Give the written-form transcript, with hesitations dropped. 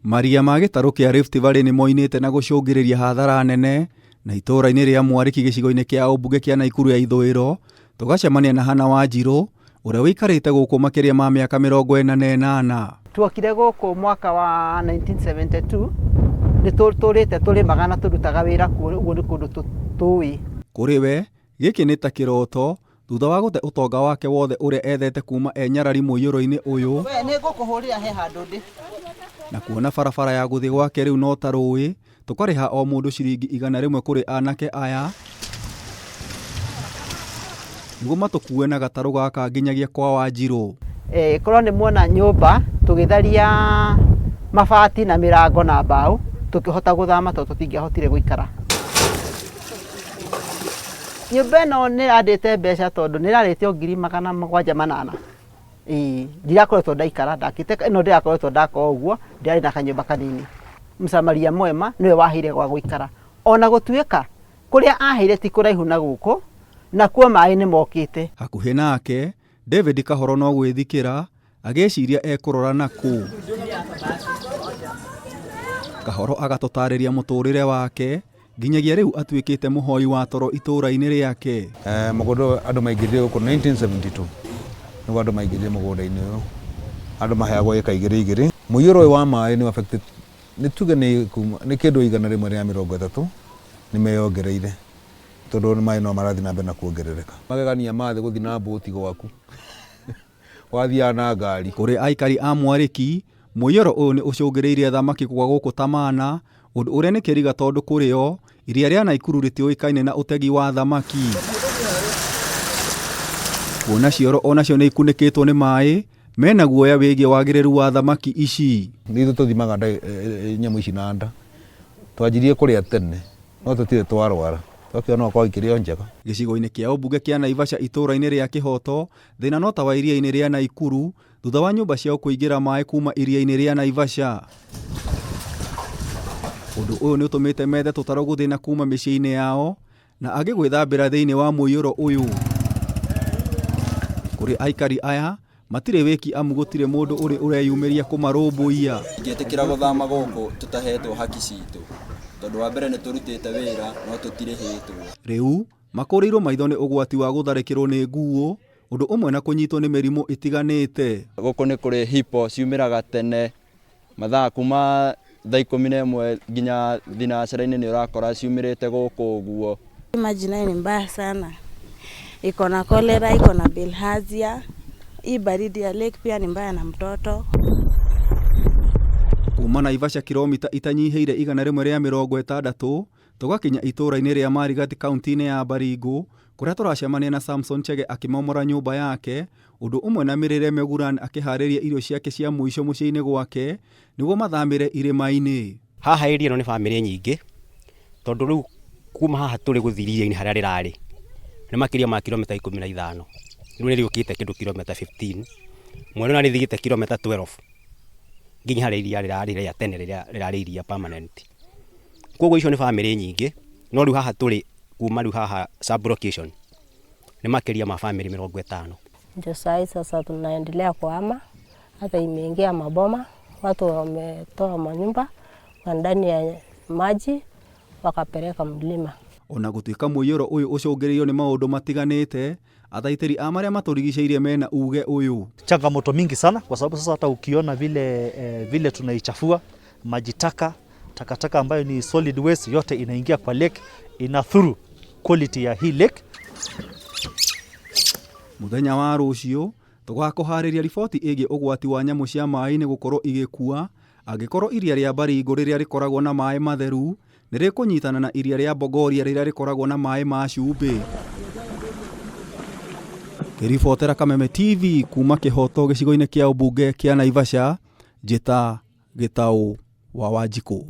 Maria ma gĩtarũ kĩa Rift Valley nĩ moinĩte na gũcũngĩrĩria hathara nene na itũũra-inĩ rĩa Mwariki gĩcigo-inĩ kĩa ũmbunge kĩa Naikuru ya ithũĩro tũgacemania na Hannah Wanjirũ ũrĩa ũikarĩte gũkũ makĩria ma mĩaka 48. Tuokire gũkũ mwaka wa 1972, nĩ tũrĩte tũrĩmaga na tũrutaga wĩra kuo, ũguo nĩ kũndũ tũĩ. Kũrĩ we, gĩkĩ nĩ ta kĩroto thutha wa gũte ũtonga wake wothe ũrĩa ethete kuma e nyarari mũiyũro-inĩ ũyũ. We nĩ ngũkũhũrĩra he handũ ndĩ. Na kuona barabara ya gũthiĩ gwake rĩu no ta rũĩ, tũkarĩha o mũndũ ciringi 100 kũrĩ anake aya nĩguo matũkue na gatarũ gaka nginyagia kwa Wanjirũ. Korwo nĩ muona nyũmba tũgĩtharia mabati na mĩrango na mbaũ, tũkĩhota gũthama tondũ tũtingĩahotire gũikara. Nyũmba ĩno nĩ ĩrandĩte mbeca tondũ nĩ ĩrarĩtio ngiri magana mũgwanja manana. Ĩĩ ndirakoretwo ndaikara, ndakĩte ĩno ndĩrakoretwo ndaka o ũguo, ndĩrarĩ na kanyũmba kanini. Msamaria mwema nĩwe waheire gwa gũikara. Ona gũtuĩka kũrĩa aheire ti kũraihu na gũkũ, nakuo maĩ nĩ mokĩte. Hakuhĩ nake, David Kahoro no gwĩthikĩra agĩciria ekũrora nakũ. Kahoro agatũtarĩria mũtũrĩre wake nginyagia rĩu atuĩkĩte mũhoi wa toro itũũra-inĩ rĩake. Mũgũnda ũyũ andũ maingĩrire gũkũ 1972 nĩguo andũ maingĩrire mũgũnda-inĩ ũyũ. Andũ maheagwo ĩka igĩrĩ igĩrĩ. Mũiyũro ũyũ wa maĩ nĩ affected, nĩ tuge nĩ kuma, nĩ kĩndũ 130 nĩ meyongereire tondũ maĩ no marathiĩ na mbere na kuongerereka. Magegania ma thĩ gũthiĩ na mbũti gwaku wathiaga na ngari. Kũrĩ aikari a Mwarĩki, mũiyũro ũyũ nĩ ũcũngĩrĩirie thamaki kũgwa gũkũ Tamana, ũndũ ũrĩa nĩ kĩriga tondũ kũrĩ o, iria rĩa Naikuru rĩtiũĩkaine na ũtegi wa thamaki. Kuona cioro onacio nĩ ikunĩkĩtwo nĩ maĩ, mena guoya wĩgiĩ wagĩrĩru wa thamaki ici. Nĩ ithuĩ tũthimaga nyamũ ici na nda. Twanjirie kũrĩa tene, no tũtirĩ twarwara. Twakĩona no gũkorwo ikĩrĩ o njega. Gĩcigo-inĩ kĩa ũmbunge kĩa Naivasha itũũra-inĩ rĩa Kĩhoto, thĩna no ta wa iria-inĩ rĩa Naikuru thutha wa nyũmba ciao kũingĩra maĩ kuma iria-inĩ rĩa Naivasha. Ũndũ ũyũ nĩ ũtũmĩte methe tũtarũ gũthiĩ na kuma mĩciĩ-inĩ yao na angĩ gwĩthambĩra thĩinĩ wa mũiyũro ũyũ. Kũrĩ aikari aya, matirĩ wĩki amu gũtirĩ mũndũ ũrĩ ũreyumĩria kũmarũmbũiya. Ingĩtĩkĩra gũthama gũkũ tũtahetwo haki citũ, tondũ wa mbere nĩ tũrutĩte wĩra no tũtirĩhĩtwo. Rĩu makũrĩirwo maitho nĩ ũgwati wa gũtharĩkĩrwo nĩ nguũ, ũndũ ũmwe na kũnyitwo nĩ mĩrimũ ĩtiganĩte. Gũkũ nĩ kũrĩ hippo ciumĩraga tene mathaa kuma thaa 11 nginya thinacara-inĩ nĩ ũrakora ciumĩrĩte gũkũ ũguo. Maji nayo ni mbaya sana, iko na cholera, iko na bilharzia. Hii baridi ya lake pia ni mbaya na mtoto. Kuma Naivasha kilomita itanyihĩire 160 tũgakinya itũũra-inĩ rĩa Marigat kaunti-inĩ ya Baringo kũrĩa tũracemania na Samson Chege akĩmomora nyũmba yake ũndũ ũmwe na Mĩrĩre Meguran akĩharĩria irio ciake cia mũico mũciĩ-inĩ gwake nĩguo mathamĩre irĩma-inĩ. Haha area ĩno nĩ bamĩrĩ nyingĩ tondũ rĩu kuma haha tũrĩ gũthiĩ iria-inĩ harĩa rĩrarĩ nĩ makĩria ma kilomita 15, rĩu nĩ rĩũkĩte kĩndũ kilomita 15, mwena ũrĩa rĩthiĩte kilomita 12 nginya harĩa iria rĩrarĩ rĩa tene rĩrĩa rĩrarĩ iria permanent. Koguo icio nĩ bamĩrĩ nyingĩ, no rĩu haha tũrĩ kuma rĩu haha sub location nĩ makĩria ma bamĩrĩ 50. Ndio sahi sasa tunaendelea kuhama, hata imeingia maboma, watu wametoa manyumba kwa ndani ya maji wakapeleka mlima. Ona gũtuĩka mũiyũro ũyũ ũcũngĩrĩirio nĩ maũndũ matiganĩte, athaitĩri a marĩa matũrigicĩirie mena uge ũyũ. Changamoto mingi sana kwa sababu sasa hata ukiona vile tunaichafua maji taka, takataka ambayo ni solid waste yote inaingia kwa lake, inathuru quality ya hii lake. Mũthenya wa rũciũ tũgakũharĩria riboti ĩgiĩ ũgwati wa nyamũ cia maĩ-inĩ gũkorwo igĩkua angĩkorwo iria rĩa Baringo rĩrĩa rĩkoragwo na maĩ matheru nĩ rĩkũnyitana na iria rĩa Bogoria rĩrĩa rĩkoragwo na maĩ ma cumbĩ. Ngĩribotera Kameme TV kuma Kĩhoto gĩcigo-inĩ kĩa ũmbunge kĩa Naivasha, Njĩta Gĩtaũ wa Wanjikũ.